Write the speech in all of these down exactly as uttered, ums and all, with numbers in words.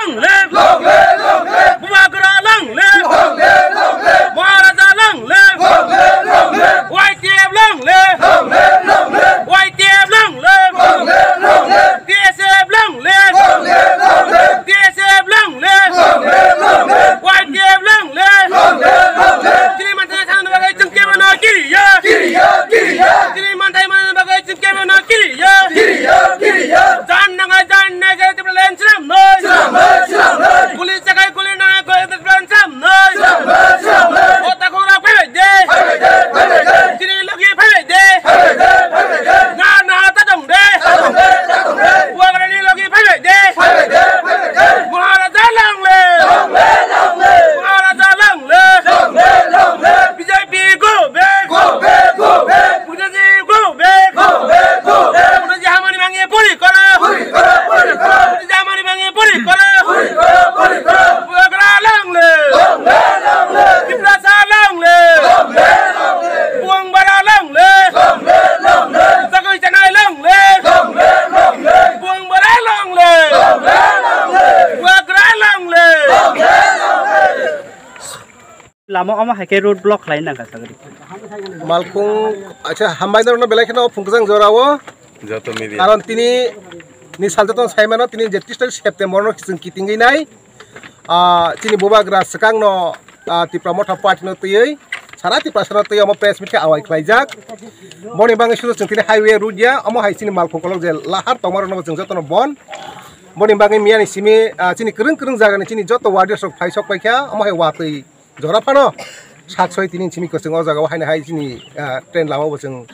Long live! Long live! Long live! Bubagra long live! Long live! Long live! Maharaja long live! Long live! Long live! Y T F long live! Long live! Long live! Y T F long live! Long live! Long live! T S F long live! Long live! Long live! T S F long live! Long live! Long live! Y T F long live! Long live! Long live! Chini manthai manna bagwi chwng kebono kiriya! Kiriya! Kiriya! Chini manthai manna bagwi chwng kebono kiriya! Kiriya! Kiriya! Jan nangai jan nai jai Tipraland swnamnai! Swnamnai! Swnamnai! Police chakai police nangai koi Tipraland swnamnai! Swnamnai! Swnamnai! O takhuk rok phaibai de! Phaibai de! Phaibai de! Chini logi phaibai de! Phaibai de! Phaibai de! Na na ta dong de! Ta dong de! Ta dong de! Bubagrani logi phaibai de! Phaibai de! Phaibai de! Maharaja long live! Long live! Long live! Maharaja long live! Long live! Long live! B J P go back! Go back! Go back! Bubagrani go back! Go back! Go back! Bubagrani hamani mangi puri koro! Puri koro! Puri koro! Bubagrani hamani mangi puri koro! Puri koro! Puri koro! Bubagra long live! Long live! Long live! Tiprasa long live! Long live! Long live! Bubagra long live! Long live! Long live! Sagui chanai long live! Long live! Long live! Bubagra long live! Long live! Long live! Bubagra long live! Long live! Long live! Lama omo hai khe road block khlai nang kha sagri. Malkhung, acha, hambai norokno belai kheno phungkjang jorao. Joto media. Karon tini ni sal joto saimano tini je tris tarik September no chwng kitingwi nai. Ah, chini bubagra swkang no, ah, Tipra Motha Party no twiwi sara Tiprasa no twiwi omo press meet khe awai khlaijak. Boni bagwi sudu chwng tini highway road ya, omo hai chini Malkhung kolok je lahar tongma rokno chwng joto no bon. Boni bagwi miyani simi, ah, chini kwrwng kwrwng jaga ni chini joto warriors rok phai sok paikha, omo hai watwi jora phano sak soi tini simi kwchwng o jaga o haino hai chini, ah, train lama bo chwng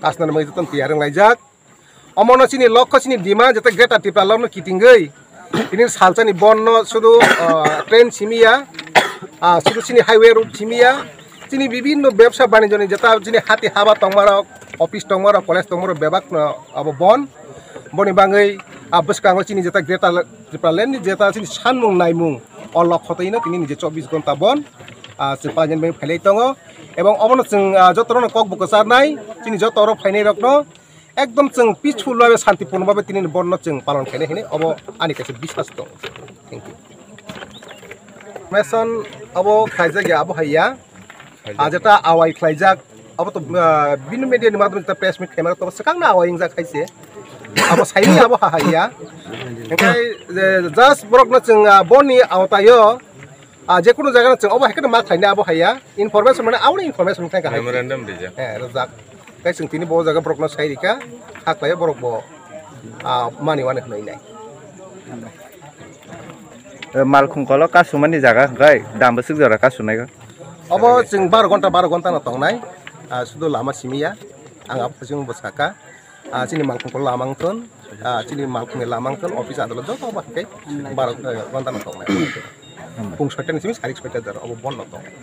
kasna nang bagwi joto tiyar wng laijak. Omono chini lokho chini dima jete Greater Tipraland no kitingwi tini salsani bon no sudu, ah, train simi ya, ah, sudu chini highway road simi ya, chini bibinno bebsa banijoni jeta chini hati haba tongmarok, office tongmarok, college tongmarok bebak no abo bon. Boni bagwi, ah, bwskango chini jeta Greater Tipraland ni jeta chini sanmung naimung o lokho twi no tini ni je chobbish ghonta bon, ah, chwng painani bagwi phailai tongo. Ebong obono chwng, ah, joto rokno kok bo kwcharnai, chini joto rok phainai rokno ekdom chwng peaceful babe, santipurno babe tini ni bon no chwng palon khainai hinwi obo ani kaisa biswas tongo. Thank you. Information abo khlaijak ya, abo hai ya. Ah, jeta awai khlaijak, abo to, ah, bini media ni madhyome jeta press meet khaimano, to swkangno awai wngjak hai se. Abo saini abo ha hai ya. Hingke je just borokno chwng, ah, boni awtaio, ah, je kunu jaga no chwng obo hai kheno ma khlainai abo hai ya. Information mane aboni information khai ka hai. Memorandum rijak. Eh, rijak. Tei chwng tini bo jaga borokno sai rikha, kha khlai borok bo, ah, mani wani hwnwi nai. Eh, Malkhung kolok kasumani jaga hwnkhe dam bwswk jora kasunai kha. Obo chwng baro ghonta, baro ghonta no tongnai. Ah, sudu lama simi ya. Ang abo chwng bo saka. Ah, chini Malkhung kolok lama wngthun. Ah, chini Malkhungni lama wngthun. Office adalat joto obo hwnkhe baro, eh, ghonta no tongnai. Pung soita ni simi sari soita jora obo bon no tongnai.